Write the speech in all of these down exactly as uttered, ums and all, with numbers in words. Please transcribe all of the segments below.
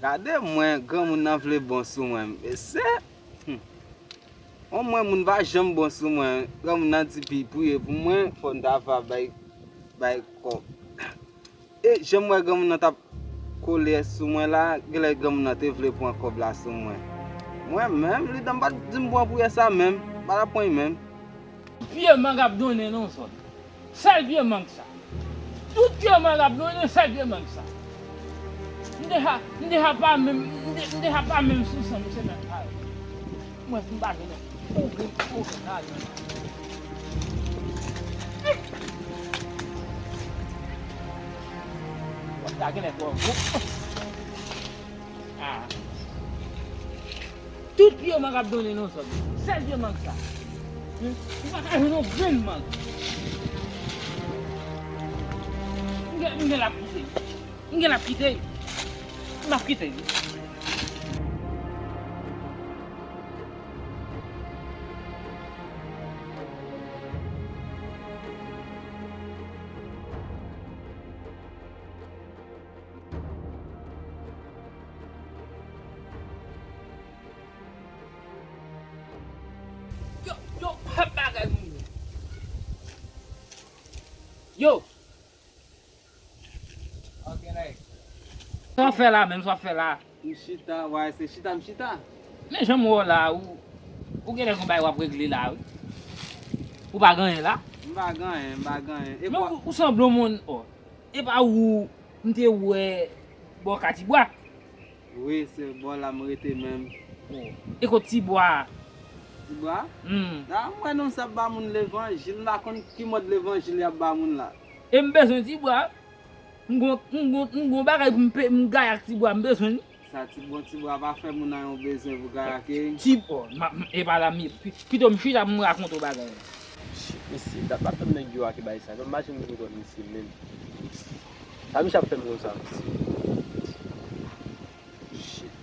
Gade mwen, granmoun nan vle bon sou mwen. Mesye, hmm. Omwen moun pa janm bon sou mwen. Granmoun nan di pi priye pou mwen, fò n ta va bay, bay kòb. E jan m wè granmoun nan t ap kole sou mwen la, genlè granmoun nan te vle pran kòb la sou mwen. Mwen menm, li dan m pa t di m pran priye sa menm, m pa t ap pran li menm. Pye mang ap donnen nan zòn. Sèl pye mang sa. Tout pye mang ap donnen, sèl pye mang sa. M deja, m deja pa menm, m de-, m deja pa menm sou san, misye menm pa. Mwen, m pa vin ouvri, ouvri lajan. Wè, sa genlè twò gwo. Ah. Tout pye mang ap donnen nan zòn. Sèl pye mang sa. Hmm? Ou pa ka jwenn yon grenn mang. M gen, m gen l ap kite. M gen l ap kite. M ap kite. Yo, yo, pa bagay moun yo. Yo. Ok, nèg. Sa w fè la menm, sa w fè la? M chita, w a se chita m chita. Men jan m wè w la, ou, ou genlè gon bagay w ap regle la, wi. Ou pa gen anyen la? M pa gen anyen, m pa gen anyen. E men ou, ou sanble yon moun, o. E pa ou m te wè bò Katibwa? Wi, se bò la m rete menm. O. E kot Tibwa a? Tibwa? Hmm. La, m wè nonm sa ap ba moun levanjil, m pa konn ki mòd levanjil y ap ba moun la. E m bezwen Tibwa. M gon, m gon, m gon bagay pou m pe-, m gaye ak Tibwa, m bezwen li. Sa ti bon, Tibwa pa fè moun nan yon bezwen pou gaye ak li. Ti, o, ma, m, e pa la m ye. Pi-, pito m chita pou m rakonte w bagay la. Shit, mesye, dat m ap tann nèg yo a ki bay sa. Mwen pa janm vin wè misye menm. Sa misye ap fè m konsa, mesye? Shit.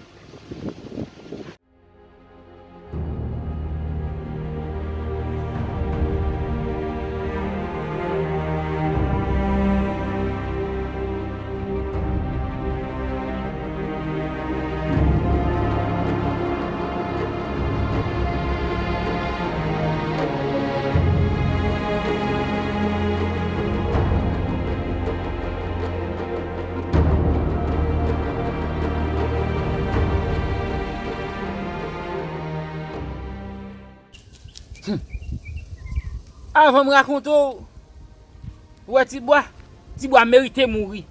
Hmm. Avan m rakonte w, ou wè Tibwa? Tibwa merite mouri.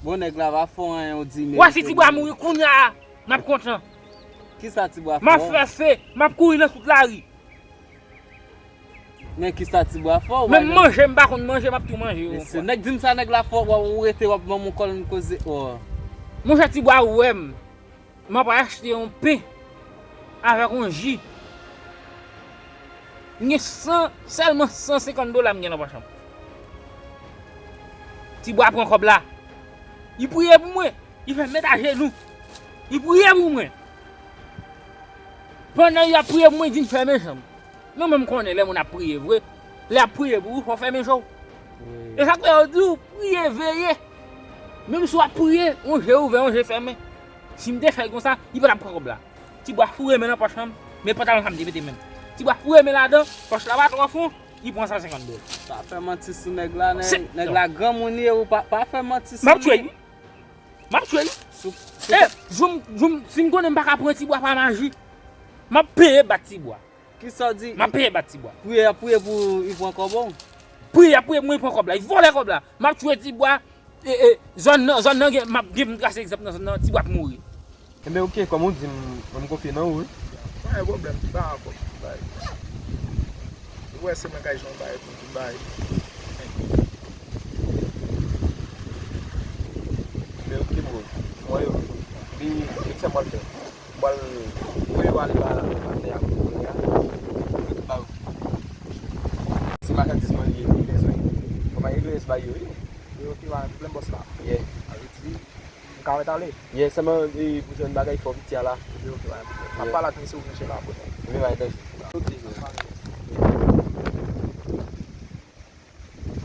Bon, nèg la pa fè w anyen, ou di merite mouri. Wè, si Tibwa mouri kounye a, m ap kontan. Kisa Tibwa fè w? M ap fè fe, m ap kouri nan tout lari. Men kisa Tibwa fè w? Menm manje, m pa konn manje, m ap tou manje yon fwa. Mesye, nèg di m sa, nèg la fè w, ou rete, w ap ban m yon kòl, m koze, o. Monchè, Tibwa wè m. M ap achte yon pen avèk yon ji. M gen san, sèlman san senkant dola m gen nan pòch mwen. Tibwa pran kòb la. Li priye pou mwen. Li fè m met ajenou. Li priye pou mwen. Pandan y ap priye pou mwen, li di m fèmen je m. Nou menm konnen lè moun ap priye vre, lè y ap priye pou ou, fò w fèmen je w. Wi. E sa k fè yo di w, priye, veye. Menm si w ap priye, yon je ouvè, yon je fèmen. Si m te fè l konsa, li pa t ap pran kòb la. Tibwa foure men nan pòch mwen, men pantalon sa m te mete menm. Tibwa foure men ladan, pòch la pa twò fon, li pran san senkant dola. Pa fè manti sou nèg la, nèg, nèg la granmoun li ye, ou pa, pa fè manti sou li. M ap tchwe li. M ap tchwe li. Sou, sou e, jou m, jou m, si m konnen m pa ka pran Tibwa pa maji, m ap peye bat Tibwa. Kisa w di? M ap peye bat Tibwa. Priye y ap priye pou li pran kòb ou? Priye y ap priye pou mwen pran kòb la. Li vòlè kòb la. M ap tchwe Tibwa. E, e, zòn nan, zòn nan gen, m ap gen pou m trase egzanp nan zòn nan, Tibwa ap mouri. Enben, oke, kòm ou di m, mwen m konfye nan ou, wi. Pa gen pwoblèm, Tibwa ap bay. Ou wè se mwen k al jwenn bagay pou m tout bagay. Enben, oke, bro. Mwen yo, li, li fè m wè l fè. M pral voye yo ale ba atè a kounye a. Yo tou ba yo. Se machandiz mwen li ye, li bezwen. Kòman Elias ba yo, wi. Wi, oke, pa gen pwoblèm, bòs la. Yeah. Sa vle di, m ka mèt ale? Yeah, sèlman, e, pou jwenn bagay fò piti a la. Wi, oke, pa gen pwoblèm. M ap pale ak misye, ou branche la apre. Wi, pa gen danje. Ok, bro.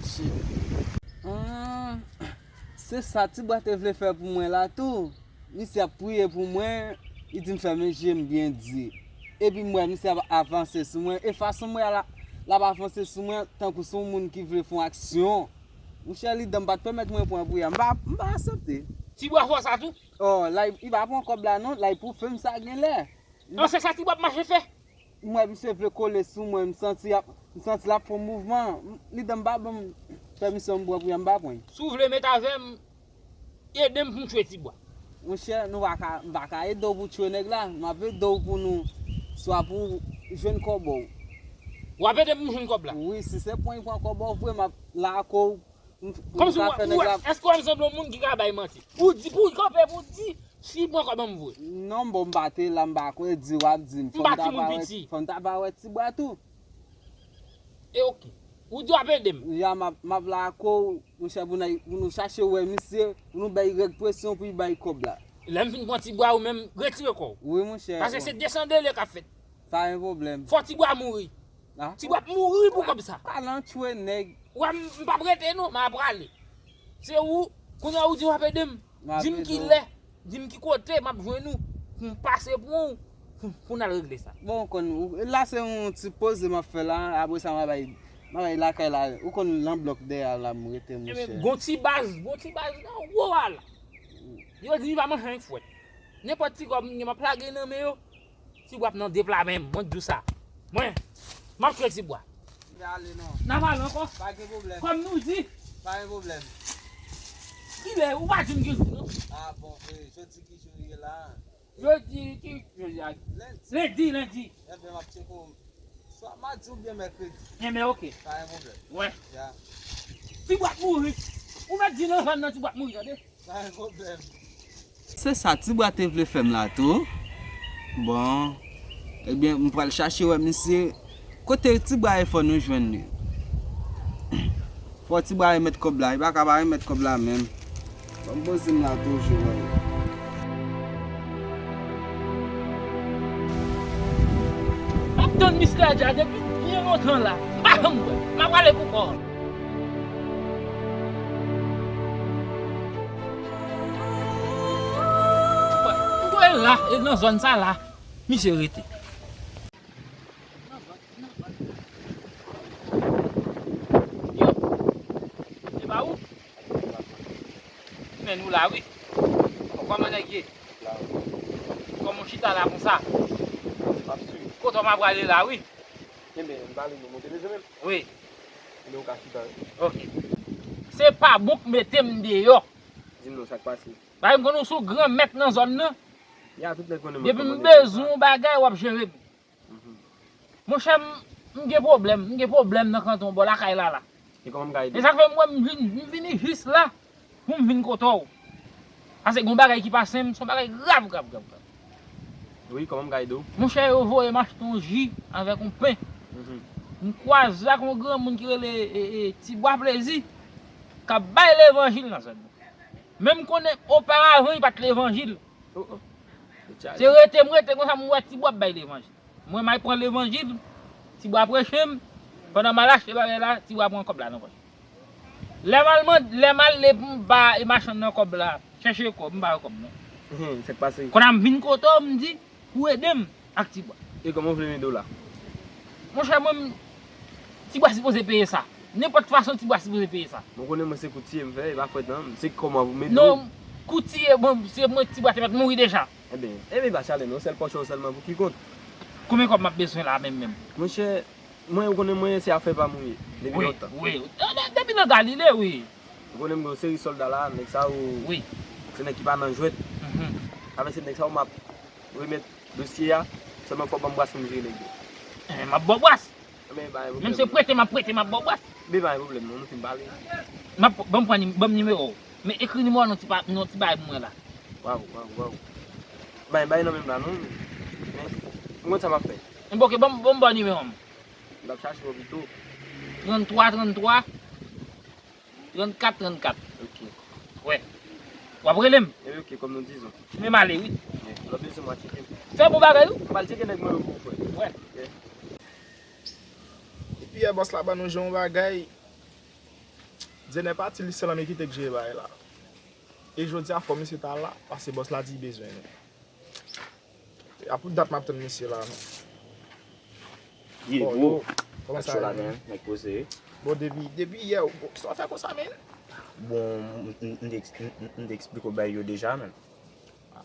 Shit. Ah, se sa Tibwa te vle fè pou mwen la tou. Misye ap priye pou mwen, li di m fèmen je m byen di. Epi m wè misye ap avanse sou mwen, e fason m wè l ap avanse sou mwen, tankou se yon moun ki vle fè yon aksyon. Monchè, lidè m pa t pèmèt mwen pran priyè, m pa, m pa aksepte. Tibwa fè w sa tou? Oh, la, li pa pran kòb la non, la, pou fè m sa genlè. An, se sa Tibwa ap mache fè? M wè misye vle kole sou mwen, m santi ap, m santi l ap fè yon mouvman. M, lidè m pa ban m pèmisyon m pran priyè, m pa pran. Si w vle met avè m, ede m pou m tchwe Tibwa. Monchè, nou pa ka, m pa ka ede w pou tchwe nèg la. M ap ede w pou nou, swa pou w jwenn kòb ou. W ap ede m pou m jwenn kòb la? Wi, si se pran, pran kòb ou vre, m ap lage w. Kòmsi w, w, èske w wè m sanble yon moun ki ka bay manti? Ou di, pou w kanpe, pou w di, si pran kòb an m vre. Non, bon, m pa te la, m pa kwè, di w ap di m. M pa timoun piti. Fò m ta va wè Tibwa tou. E oke. Ou di w ap ede m. Ya, m ap, m ap lage w, monchè, pou n al, pou nou chache wè misye, pou nou bay règ presyon pou l bay kòb la. Lè m fin pran Tibwa ou menm, retire kò w. Wi, monchè. Paske se desann dele k ap fèt. Pa gen pwoblèm. Fò Tibwa mouri. Ah. Tibwa ap mouri pou kòb sa. Al antre nèg. Ou wè m, m p ap rete non, m a prale. Se ou, kounye a ou di w ap ede m. Di m ki lè, di m ki kote m ap jwenn ou, pou m pase pran w, pou, pou n al regle sa. Bon, ou konn, ou, la se yon ti poze m ap fè la, apre sa m a bay, m a bay lakay la, ou konn nan blòk dèyè a la m rete, monchè. Ebyen, gon ti baz, gon ti baz nan wo a la. Yo di m pa manje anyen k fwèt. Nenpòt ti kòb m gen, m ap lage nan men yo. Tibwa ap nan de pla menm, mwen k di w sa. Mwen, m ap tchwe Tibwa. M ale non. N ap ale ankò. Pa gen pwoblèm. Kòm nou di. Pa gen pwoblèm. Kilè, ou pa di m ki jou non. Ah bon, vre, jodi ki jou ye la? Jodi ki, jodi a. Lendi. Lendi, lendi. Enben, m ap tcheke w. Swa madi oubyen mèkredi. Enben, oke. Pa gen pwoblèm. Wè. Ya. Tibwa ap mouri. Ou mèt di nan zòn nan Tibwa ap mouri, tande? Pa gen pwoblèm. Se sa Tibwa te vle fè m la tou. Bon, ebyen, m pral chache wè misye. Kote Tibwa ye fò nou jwenn li. Fò Tibwa remèt kòb la. Li pa ka pa remèt kòb la menm. Ban m poze m la toujou, wè. M ap tann Mistè Dja depi byen lontan la. M pa janm wè l. M ap prale pou kò l. M kwè la, e nan zòn sa la, misye rete. Yo, e pa ou? Men nou la, wi. Bon, kòman nèg ye? Kòman w chita la konsa? Kote w ap prale la, wi. Enben, m pale nou, monte bezwen menm? Wi. Enben, ou ka chita, wi. Ok. Se pa bon k mete m deyò. Di m non, sa k pase? Bagay m konn ou sou granmèt nan zòn nan. Ya, tout nèg konnen mwen. Depi m bezwen yon bagay, w ap jere m. Mhm. Monchè, m, m gen pwoblèm, m gen pwoblèm nan kanton bò lakay la, la. E kòman m ka ede? E sa k fè m wè m vin, m vini jis la pou m vin kote w. Paske gon bagay ki pase m, se yon bagay grav, grav, grav, grav. Wi, kòman m ka ede w? Monchè, yo voye m achte yon ji avèk yon pen. Mhm. M kwaze ak yon granmoun ki rele, e, e, Tibwa Plezi, k ap bay levanjil nan zòn nan. Men m konnen oparavan, li pa t levanjil. Oh, oh. Se rete m rete konsa, m wè Tibwa ap bay levanjil. Mwen, m al pran levanjil, Tibwa preche m. Pandan m al achte bagay la, Tibwa pran kòb la nan pòch. Lè m al mande, lè m ale pou m ba e machann nan kòb la, chèche kòb, m pa wè kòb non. Hen, sa k pase? Kounye a m vin kote w, m di, pou ede m ak Tibwa. E kòman w vle m ede w la? Monchè, mwen, m, Tibwa sipoze peye sa. Nenpòt fason, Tibwa sipoze peye sa. Bon, konnen mwen se koutiye m fè, e pa frèt non, se kòman pou m ede w. Non, koutiye, bon, se mwen Tibwa te mèt mouri deja. Enben, enben, pa chale non, sèl pòch ou sèlman pou ki kont? Konbyen kòb m ap bezwen la menm, menm? Monchè, mwen, ou konnen mwen, se afè pa m ou ye, depi lontan. Wi, wi. De-, de-, depi nan Galile, wi. Ou konnen m gen yon seri sòlda la, nèg sa yo, wi, se nèg ki pa nan jwèt. Mhm. Avèk se nèg sa yo, m ap remèt dosye a, sèlman fò w ban m bras pou m jere nèg yo. Enben, m ap ba w bras. Enben, pa gen pwoblèm. Menm se prete, m ap prete, m ap ba w bras. Enben, pa gen pwoblèm non, nou fin pale. M ap, ban m pran nim-, ban m nimewo w. Men ekri nimewo a nan ti pa-, nan ti bagay pou mwen la. Waw, waw, waw. Bay, bay nan men m la non. Men, m konn sa m ap fè. Enben, ok, ban m, ban m ba w nimewo m. M t ap chache w pito. Tranntwa, tranntwa. Trannkat, trannkat. Ok. Wè. W ap rele m? Ebyen, ok, kòm nou dizon. Men m ale, wi. Ok. Lè w bezwen m, w a tcheke m. Fè bon bagay, wi. M al tcheke nèg mwen yo pou ou, frè. Wè. Ok. Epi yè bòs la ban nou jan yon bagay. Djenè pati, li sèl an men kite k jere bagay la. E jodi a fò misye ta la, paske bòs la di bezwen nou. A pou dat m ap tann misye la non. Ye bro, kòman sa ye, men? Nèg poze. Bon, depi, depi yè, sa w fè konsa, men? Bon, m te eksplike w bagay yo deja, men.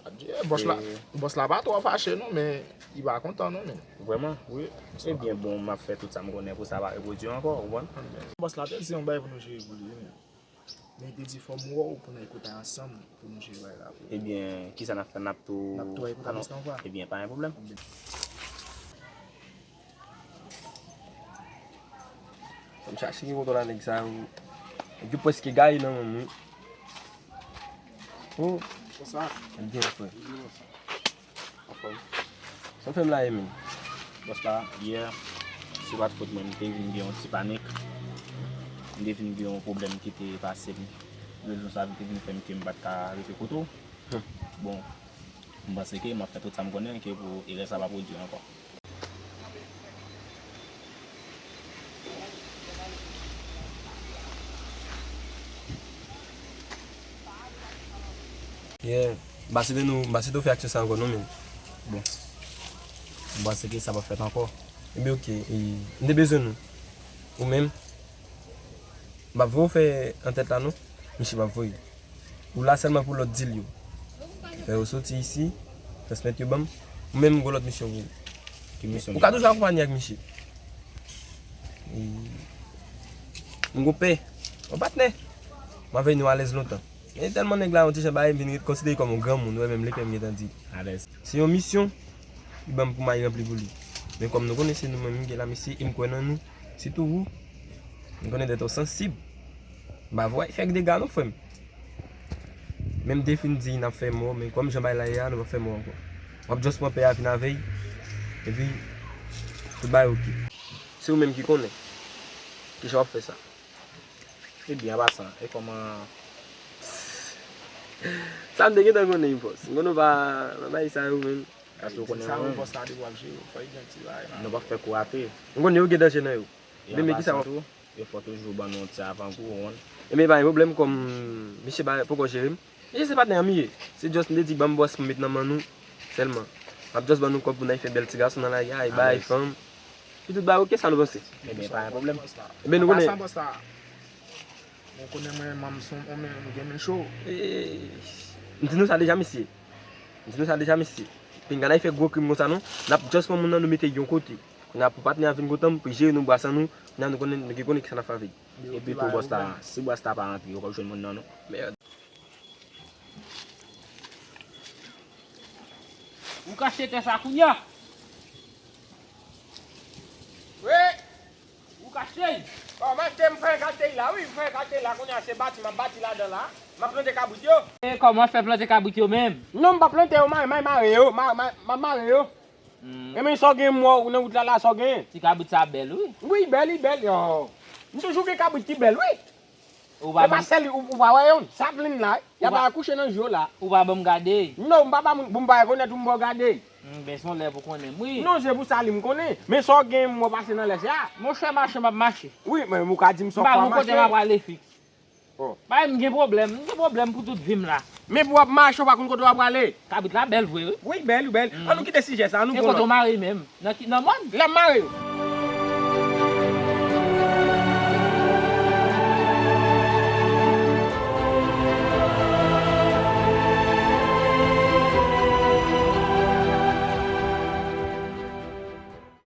Adye, bòs la, bòs la pa twò fache non, men li pa kontan non, men. Vrèman? Wi. Ebyen, bon, m ap fè tout sa m konnen pou sa pa repwodui ankò, ou konprann? Bòs la te di yon bagay pou nou jere pou li, men. Men li te di fò m wè w pou n al kote ansanm pou nou jere bagay la pou ou. Ebyen, kisa n ap fè? N ap tou. N ap tou al kote misye ankò. Ebyen, pa gen pwoblèm. Ebyen. Fò m chache ki kote w la nèg sa yo. Nèg yo prèske gaye nan men m wi. Oh. Konsa. Byen frè. Anfòm. Sa w fè m la ye menm? Bòs la, yè, si w pa t fout mwen, m te vin gen yon ti panik. M te vin gen yon pwoblèm ki te pase m. Rezon sa a te vin fè m ke m pa t ka rete kote w. Bon, m panse ke m ap fè tout sa m konnen ke pou erè sa pa pwodui ankò. Yeah. M pa swete nou, m pa swete w fè aksyon sa ankò non, men. Bon. M panse ke sa p ap fèt ankò. Ebyen, oke. E, m te bezwen nou. Ou menm, m p ap voye w fè antèt la non. Misye p ap voye. Ou la sèlman pou lòt dil yo. Fè yo soti isi, transmèt yo ban m. Ou menm, m gen lòt misyon pou ou. Ki misyon? Ou ka toujou akonpanye ak misye. E, m gon pè. Yon patnè. M ap veye nou alèz lontan. Men tèlman nèg la yon ti jan bagay, m vin konsidere kòm yon granmoun, ou wè menm lepè m gentan di. Alèz. Se yon misyon li ban m pou m al ranpli pou li. Men kòm nou konnen se nou menm ki la mesye, e m kwè nan nou, sitou ou, m konnen tèt ou sansib. M pa vle w fè dega non, frè m. Men m te fin di n ap fè mò, men kòm jan bagay la ye a, nou p ap fè mò ankò. W ap just pran pè a vin avè l, epi tout bagay oke. Se ou menm ki konnen. Kijan w ap fè sa? Ebyen, an pasan, e kòman? Sa m te gentan konnen, bòs. M konnen w pa nan bagay sa yo, menm. Paske w konnen mwen menm. Bòs la depi w ap jere, fò l gen ti bagay la. Nou p ap fè kou rate. M konnen yo gen danje nan yo. Ebyen, men kisa w ap fè? Yo fò toujou ban nou yon ti avangou, ou konprann. Ebyen, pa gen pwoblèm, kòm misye pa poko jere m. Misye se patnè an m ye. Se just m te di ban m bòs m met nan men nou sèlman. M ap just ban nou kòb pou n al fè bèl ti gason nan lari a, e bay fanm. Epi tout bagay oke, sa nou panse? Ebyen, pa gen pwoblèm. Ebyen, nou konnen. An pasan, bòs la, ou konnen mwen, manm son, ou men, m gen men cho. E, m di nou sa deja, mesye. M di nou sa deja, mesye. Pinga n al fè gwo krim konsa non. N ap just pran moun nan, nou mete l yon kote. Kounye a pou patnè a vin kontan, pou jere nou bwase nou, kounye a nou konnen, nou gen konnen kisa n ap fè avè l. Epi tou bòs la, si bwase la pa rantre, yo p ap jwenn moun nan non. Mèd. Ou kache tè sa kounye a? Wi. Ou kache l? Bon, m achte, m fè ekate l la, wi, m fè ekate l la, kounye a se bati, m ap bati ladan la. M ap plante kabrit yo. E kòman fè plante kabrit yo menm? Non, m pa plante yo, m a, m a mare yo, m a, m a, m a mare yo. Enben, sa w gen mò nan wout la, la, sa w gen? Ti kabrit sa bèl, wi. Wi, bèl, li bèl, yo. M toujou gen kabrit ki bèl, wi. Ou pa ban m. E pa sèl, ou, ou pa wè yo, sa plin la, y ap al kouche nan jou yo la. Ou pa ban m gade? Non, m pa ba moun, pou m pa rekonèt ou, m ba w gade. Enben, se yon lè pou konnen m, wi. Non, se pou sa li m konnen. Men sa w gen, m wè pase nan lè sa. Monchè, mache, m ap mache. Wi, men ou ka di m sa w pa mache. M pa gon kote m ap prale fiks. Oh. Bay, m gen pwoblèm, m gen pwoblèm pou tout vi m la. Men pou w ap mache, w pa konn kote w ap prale. Kabrit la bèl vre, wi. Wi, bèl, wi, bèl. An nou kite sijè sa, an nou pran lòt. E kote w mare menm? Nan ki, nan mòn? Lè m mare yo.